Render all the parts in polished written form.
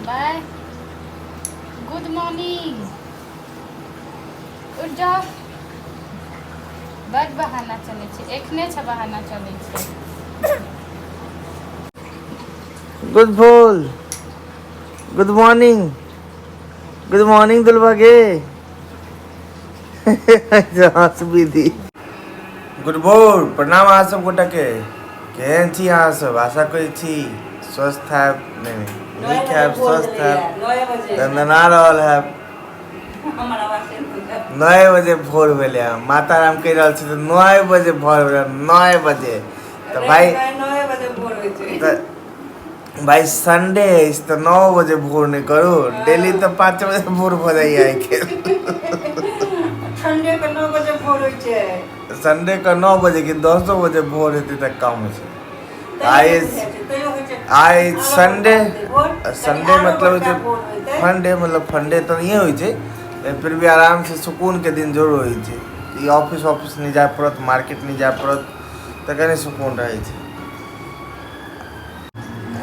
बाय, good morning. उठ जाओ। बड बहाना चलै छै, एखने छै बहाना चलै छै। गुड बोल, गुड मॉर्निंग, गुड मॉर्निंग दुलबा गे। हंसबी दी। गुड भोर, प्रणाम अहाँ सब गोटा के। केहन छी अहाँ सब? आशा करै छी स्वस्थ हैब, नहि नीक हैब, स्वस्थ हैब, दंदना रहल हैब। 9 बजे भोर भेलै। माता राम कहि रहल छी तऽ 9 बजे भोर भेलै, 9 बजे। तऽ भाइ, तऽ भाइ संडे अछि तऽ 9 बजे भोर नहि करू। डेली तऽ 5 बजे भोर भऽ जाइए। आइ के संडे के 9 बजे भोर होइ छै। संडे के 9 बजे कि 10 बजे भोर हेतै तऽ कम छै। आइ आइ संडे, संडे मतलब होइ छै फंडे, मतलब फंडे तऽ नहिए होइ छै, लेकिन फिर भी आरामसँ सुकूनके दिन जरूर होइ छै। ई ऑफिस ऑफिस नहि जाय पड़त, मार्केट नहि जाय पड़त, तऽ कनि सुकून रहै छै।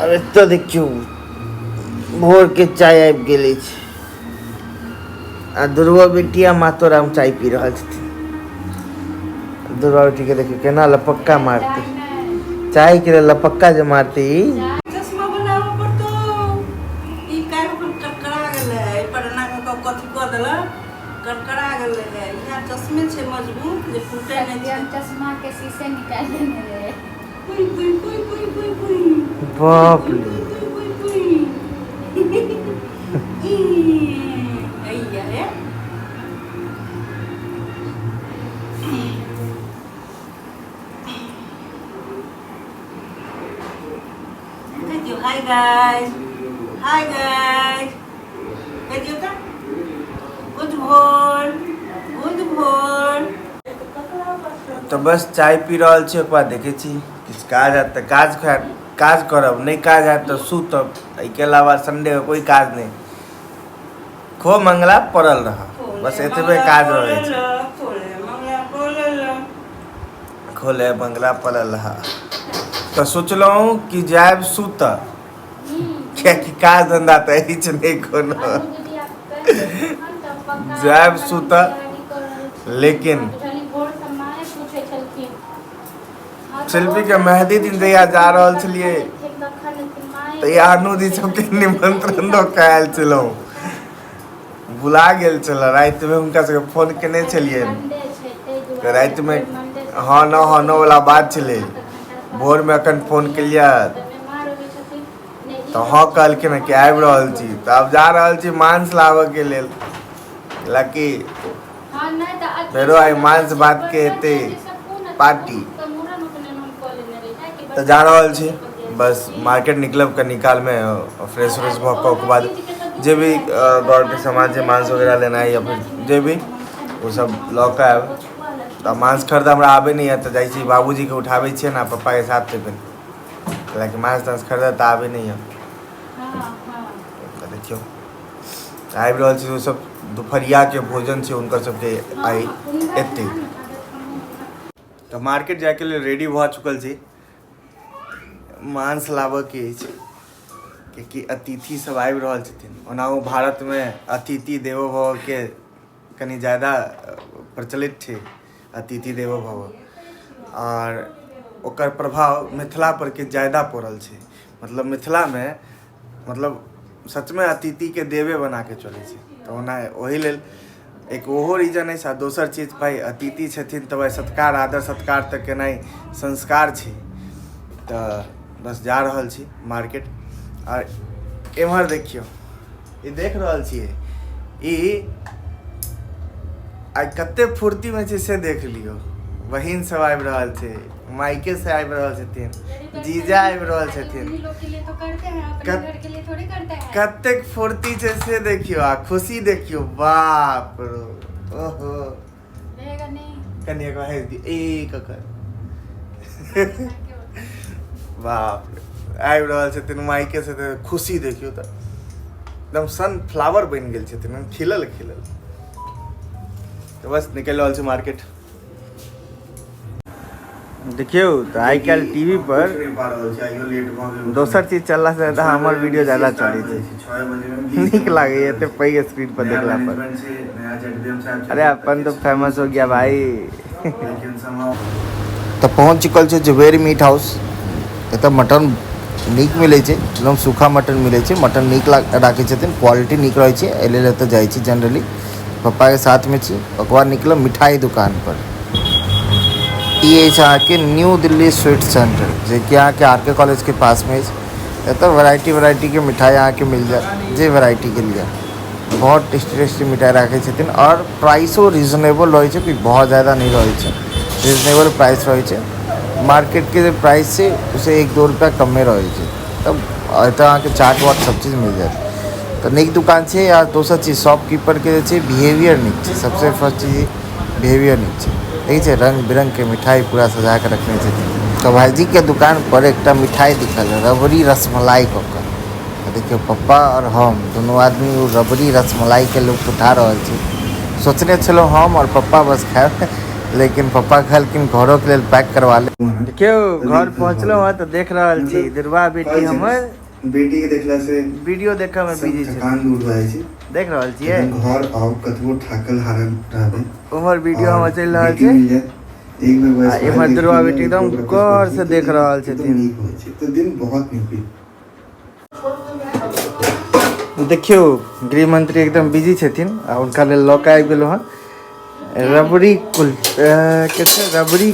आब एतऽ देखियौ, भोरके चाय आबि गेल अछि आ दुर्गा बेटी आ मातो राम चाय पी रहल छथिन। दुर्गा बेटी के देखियौ केना लपक्का मारते, चाय के लेल लपक्का जे मारते ई। चश्मा बनाबऽ पड़तौ। ई काल्हि अपन करकरा गेलै, एहि पर एना कऽ कऽ कथी कऽ देलक, करकरा गेलै। इएह चश्मे छै मजबूत जे टूटे नहि छै। चश्मा के शीशे निकालि देने रहे। बाप रे। हाय गाइस, हाय गाइस कह दियो तऽ। गुड भोर, गुड भोर। तऽ बस चाय पी रहल छी। ओकर बाद देखै छी, किछु काज हैत तऽ काज काज करब, नहि काज हैत तऽ सुतब। एहिके अलावा संडे कोइ काज नहि। खो मंगला पड़ल रह, बस एतबे काज रहै छै। खोले बंगला पड़ल रह। तऽ सोचलहुँ कि जायब सुतऽ, कियाकि काज धंधा तऽ अछि नहि कोनो। जायब सुतऽ, लेकिन शिल्पीके मेहदी दिन जहिया जा रहल छलियै तहिया अनुजी सबके निमंत्रण दऽ कऽ आयल छलहुँ। भुला गेल छलए। रातिमे हुनका सबके फोन केने छलियनि तऽ रातिमे हँ न हँ न वाला बात छलै। भोरमे एखन फोन केलियै तऽ हँ कहलखिन कि आबि रहल छी। तऽ आब जा रहल छी मांस लाबऽके लेल। लाकि फेरो आइ मांस भातके हेतै पार्टी। तऽ जा रहल छी, बस मार्केट निकलब कनी कालमे। फ्रेश व्रेश भऽ कऽ ओकर बाद जे भी घरके सामान छै, मांस वगैरह लेनाइ या फिर जे भी, ओसभ लऽ कऽ आयब। तऽ मांस खरीदऽ हमरा आबै नहि यऽ, तऽ जाइ छी बाबूजीके उठाबै छियै ने, पप्पाके साथ जेबै, कैलाकि मांस तांस खरीदऽ तऽ आबै नहि यऽ। तऽ देखियौ, आबि रहल छी। ओसभ दुपहरियाके भोजन छै हुनकर सबके आइ एतै। तऽ मार्केट जायके लेल रेडी भऽ चुकल छी। मांस लाबऽके अछि, कियाकि अतिथि सब आबि रहल छथिन। ओनाहु भारतमे अतिथि देवो भवके कनि ज्यादा प्रचलित छै, अतिथि देवो भव, आओर ओकर प्रभाव मिथिलापर किछु ज्यादा पड़ल छै। मतलब मिथिलामे मतलब सचमे अतिथिके देवे बनाके चलै छै। तऽ ओना ओहि लेल एक ओहो रीजन अछि आ दोसर चीज भाइ अतिथि छथिन तऽ भाइ सत्कार आदर सत्कार तऽ केनाइ संस्कार छै। तऽ बस जा रहल छी मार्केट। आर एम्हर देखियौ, ई देख रहल छियै, ई आइ कते फुर्तीमे छै से देख लियौ। बहिन सब आबि रहल छै, माइके से आबि रहल छथिन, जीजा आबि रहल छथिन। कतेक फुर्ती छै से देखियौ आ खुशी देखियौ। बाप रो, ओहो, कनि एक हँसि दियौ। ए ककर बाप रे, आबि रहल छथिन माइके से तऽ खुशी देखियौ तऽ एकदम सनफ्लावर बनि गेल छथिन, खिलल खिलल। तऽ बस निकलि रहल छै मार्केट। देखियौ तऽ आइ काल्हि टीवी पर दोसर चीज चलला से ज्यादा हमर वीडियो ज्यादा चलै छै। नीक लागैया एते पैघ स्क्रीन पर देखला पर। अरे अपन तो फेमस हो गया भाई। तऽ पहुँच चुकल छै जुबेर मीट हाउस। एतऽ मटन नीक मिलै छै, एकदम सूखा मटन मिलै छै। मटन नीक राखै छथिन, क्वालिटी नीक रहै छै, एहि लेल एतऽ जाइ छी जनरली। पप्पाके साथमे छी। ओकर बाद निकलब मिठाई दुकानपर। ई अछि अहाँके न्यू दिल्ली स्वीट सेंटर, जेकि अहाँके आर के कॉलेजके पासमे अछि। एतऽ वेराइटी वेराइटीके मिठाई अहाँके मिल जायत, जे वेराइटीके लिए। बहुत टेस्टी टेस्टी मिठाई राखै छथिन आओर प्राइसो रीजनेबल रहै छै, कोइ बहुत ज्यादा नहि रहै छै, रीजनेबल प्राइस रहै छै। मार्केटके जे प्राइस छै ओहिसँ 1-2 रुपैआ कमे रहै छै। तब एतऽ अहाँके चाट वाट सब चीज मिल जायत। तऽ नीक दुकान छै। आ दोसर चीज शॉपकीपरके जे छै बिहेवियर नीक छै। सबसँ फर्स्ट चीज बिहेवियर नीक छै। देखै छियै रङ्ग बिरङ्गके मिठाई पूरा सजा कऽ रखने छथिन। तऽ भाइजीके दुकान पर एकटा मिठाई दिखल, रबड़ी रसमलाई कऽ कऽ। देखियौ पप्पा आओर हम दुनू आदमी ओ रबड़ी रसमलाइके लुत्फ उठा रहल छी। सोचने छलहुँ हम आओर पप्पा बस खायब, लेकिन पप्पा कहलखिन घरोके लेल पैक करवा ले। देखियौ घर पहुँचलहुँ हँ तऽ देख रहल छी दुर्बा बेटी हमर बेटी के देखला से वीडियो देखऽ मे सब बिजी छै। थकान दूर भए जाइ छै। देख रहल छियै जखन घर आउ कतबो थाकल हारल रहबै उम्हर वीडियो और हमर चलि रहल बेटी छै। मिल जायत, एक बेर आ बस एम्हर देख दुर्बा लिअ, बेटी एकदम ओकरा गौर कुछ से तऽ देख दिन रहल एकदम छथिन। नीक होइ छै तऽ दिन बहुत नीक बीत। देखियौ गृहमंत्री एकदम बिजी छथिन आ हुनका लेल लऽ कऽ आबि गेलहुँ हँ रबड़ी कुल के छै रबड़ी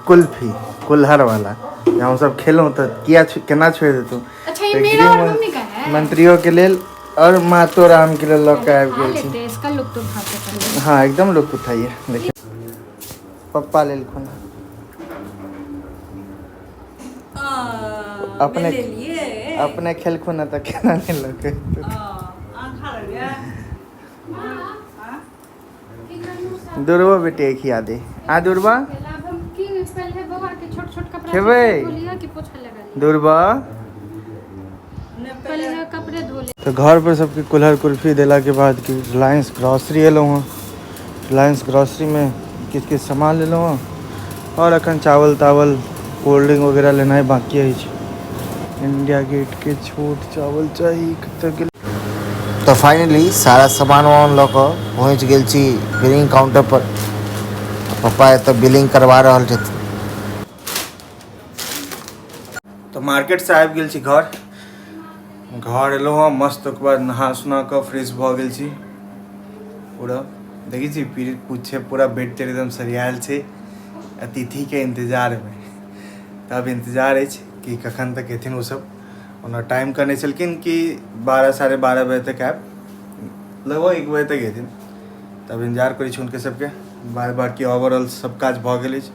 कुल्फी कुल्हड़वाला जे हमसब खेलहुँ तऽ किया केना छोड़ि देतहुँ। अच्छा ये तऽ मेरा और गृह मम्मी का है। मंत्रियों के लेल और मातो राम के लेल लऽ कऽ आबि खा गेल छी। लेते हैं, इसका लुत्फ उठाते पहले। हाँ एकदम लुत्फ उठाइए। देखिए पप्पा लेलखुन। अपने ले लिए। अपने खेलखुन हँ तऽ केना नहि लऽ कऽ एतै? अहाँ खा लेलियै? हाँ? दुर्बो बेटी खिया दे। आ दुर्बा अब हम की पहले बौआ के छोट छोट कपड़ा खेबै? धो लिअ कि पोछा लगा लिअ? दुर्बा नहि, पहिले पहले कपड़े धो ले। तऽ घर पर सबके कुल्हड़ कुल्फी देलाके बाद कि रिलायंस ग्रॉसरी एलहुँ हँ। रिलायंस ग्रॉसरीमे किछु किछु सामान लेलहुँ हँ आओर अखन चावल तावल कोल्ड ड्रिंक वगैरह लेनाइ बाकी अछि। इंडिया गेट के छोट चावल चाही कतऽ गेल। तऽ फाइनली सारा सामान वामान लऽ कऽ पहुँच गेल छी बिलिंग काउंटर पर। पप्पा एतऽ बिलिंग करवा रहल छथिन। तऽ मार्केटसँ आबि गेल छी घर। घर एलहुँ हँ मस्त, ओकर बाद नहा सुना कऽ फ्रेश भऽ गेल छी पूरा। देखै छी पूछे पूरा बेड तेड एकदम सरियाएल छै अतिथिके इन्तजारमे। तब इन्तजार अछि कि कखन तक एथिन ओसब। ओना टाइम कहने छलखिन कि 12 12:30 बजे तक आयब, लगभग 1 बजे तक एथिन। तब इन्तजार करै छी हुनके सबके। बाद बाकी ओवरऑल सब काज भऽ गेल अछि।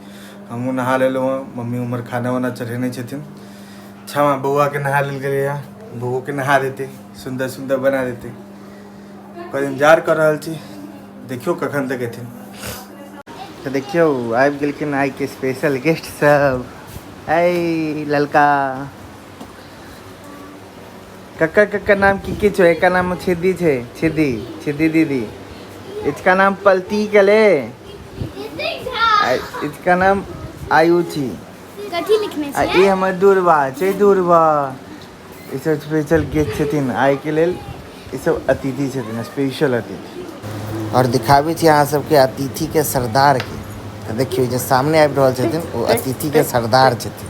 हमहूँ नहा लेलहुँ हँ, मम्मी उम्हर खाना वाना चढ़ेने छथिन। क्षमा बौआके नहा लेल गेलैए, बौओके नहा देतै, सुन्दर सुन्दर बना देतै। ओकर इन्तजार कऽ रहल छी, देखियौ कखन तक एथिन। तऽ देखियौ आबि गेलखिन आइके स्पेशल गेस्ट सब। ऐ ललका कक्का कक्का नाम की की छो? एका नाम छिद्दी छे, छिद्दी छिद्दी दीदी। इसका नाम पलती कले, इसका नाम आयुषी। कथी लिखने आ छै? ई हमर दुर्बा छै, दुर्बा। ई सब स्पेशल गेस्ट छथिन आइके लेल। ई सब अतिथि छथिन, स्पेशल अतिथि। और दिखाबै छी अहाँ सबके अतिथि के सरदार के। तऽ देखियौ जे सामने आबि रहल छथिन ओ अतिथि के सरदार छथिन।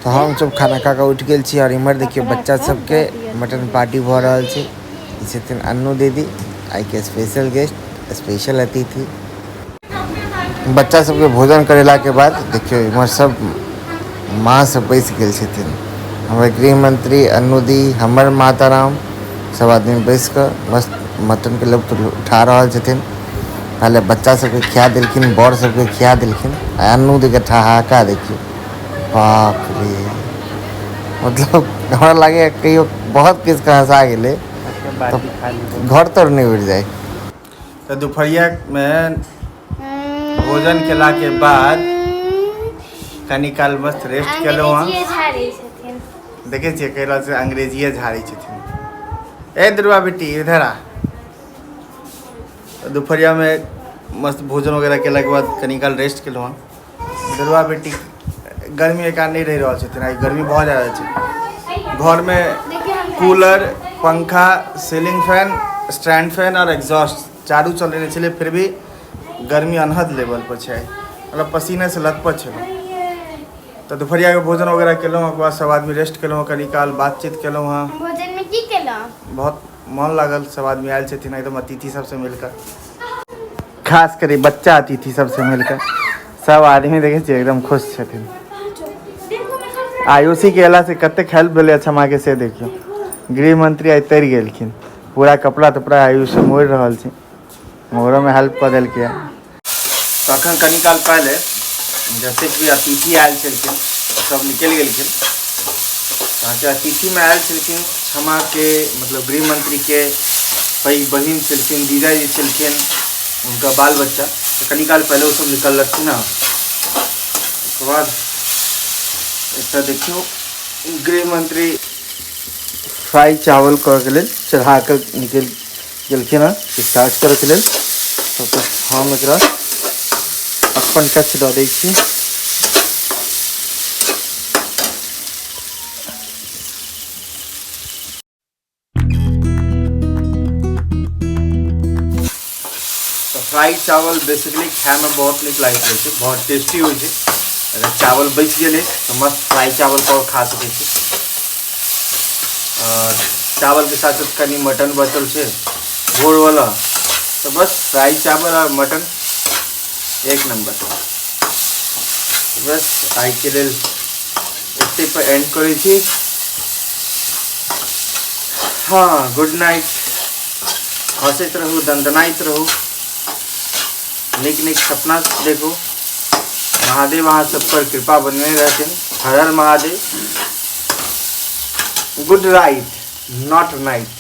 तऽ हमसब खाना खा कऽ उठि गेल छी और इम्हर देखियौ बच्चा सबके मटन पार्टी भऽ रहल छै। ई छथिन अन्नू दीदी, आइके स्पेशल गेस्ट, स्पेशल अतिथि। बच्चा सबके भोजन करेलाके बाद देखियौ इम्हर सब माँ सब बैस गेल छथिन। हमर गृहमंत्री अन्नू दी, हमर माताराम सब आदमी बैस कऽ मस्त मटनके लुत्फ उठा रहल छथिन। पहले बच्चा सबके खिया देलखिन, बड़ सबके खिया देलखिन। आ अन्नू दी के ठहाका देखियौ, बाप रे, मतलब हमरा लागैए कहियो बहुत किछु के हँसा गेलै तऽ घर तर नहि उड़ि जाय। तऽ दुपहरिया मे भोजन केला के बाद कनी काल मस्त रेस्ट केलहुँ हँ। अंग्रेजिए झाड़ै छथिन। देखै छियै कहि रहल छै अंग्रेजिए झाड़ै छथिन। ए दुर्गा बेटी इधर आ। दुपहरिया में मस्त भोजन वगैरह केलाके बाद कनी काल रेस्ट केलहुँ हँ। दुर्गा बेटी गर्मी के कारण नहीं रहि रहल छथिन, आइ गर्मी बहुत ज्यादा छै। घरमे कूलर, पंखा, सीलिंग फैन, स्टैंड फैन और एग्जॉस्ट चारू चलेने छलै, फिर भी गर्मी अनहद लेवल पर छै, मतलब पसीने से लथपथ छलै। तऽ दुपहरिया के भोजन वगैरह केलहुँ, ओकर बाद सब आदमी रेस्ट केलहुँ, कनी काल बातचीत केलहुँ हँ। भोजन में की केलहुँ? बहुत मन लागल, सब आदमी आयल छथिन एकदम अतिथि सबसे मिलकर, खास करी बच्चा अतिथि सबसे मिलकर सब आदमी देखै छियै एकदम खुश छथिन। आयुषी के अयला से कतेक हेल्प भेलै क्षमा के से देखियौ। गृह मंत्री आइ तैर गेलखिन, पूरा कपड़ा तपड़ा आयुषी मोड़ि रहल छै, ओकरोमे हेल्प कऽ देलकै। तखन कनी काल पहिले जतेक भी अतिथि आयल छलखिन सब निकलि गेलखिन। अहाँके अतिथिमे आयल छलखिन क्षमा के मतलब गृह मंत्री के पैघ बहिन छलखिन, जीजाजी छलखिन, हुनका बाल बच्चा। तऽ कनी काल पहिले ओसब निकललखिन हँ। ओकर बाद एकटा देखियौ गृह मंत्री फ्राई चावल करऽके लेल चढ़ा कऽ निकलि गेलखिन हँ स्टार्ट करऽके लेल। तऽ हम एकरा अपन टच दऽ दै छी। तऽ फ्राई चावल बेसिकली खायमे बहुत नीक लागैत रहै छै, बहुत टेस्टी होइ छै। अगर चावल बचि गेलै तऽ मस्त फ्राई चावल कऽ खा सकै छी। और चावल के साथ साथ कनि मटन बचल छै भोरवला, तऽ बस फ्राई चावल और मटन एक नंबर। बस आइके लेल एते पर एंड करै छी। हाँ, गुड नाइट। हँसैत रहू, दनदनाइत रहू, नीक नीक सपना देखू। महादेव अहाँ सब पर कृपा बनने रहथिन। हर हर Mahadev. Good right not night,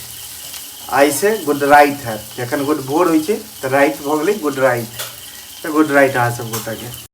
I Se good right है। जखन गुड भोर होइ छै तऽ राइट भऽ गेलै गुड राइट। तऽ गुड राइट अहाँ सब गोटाके।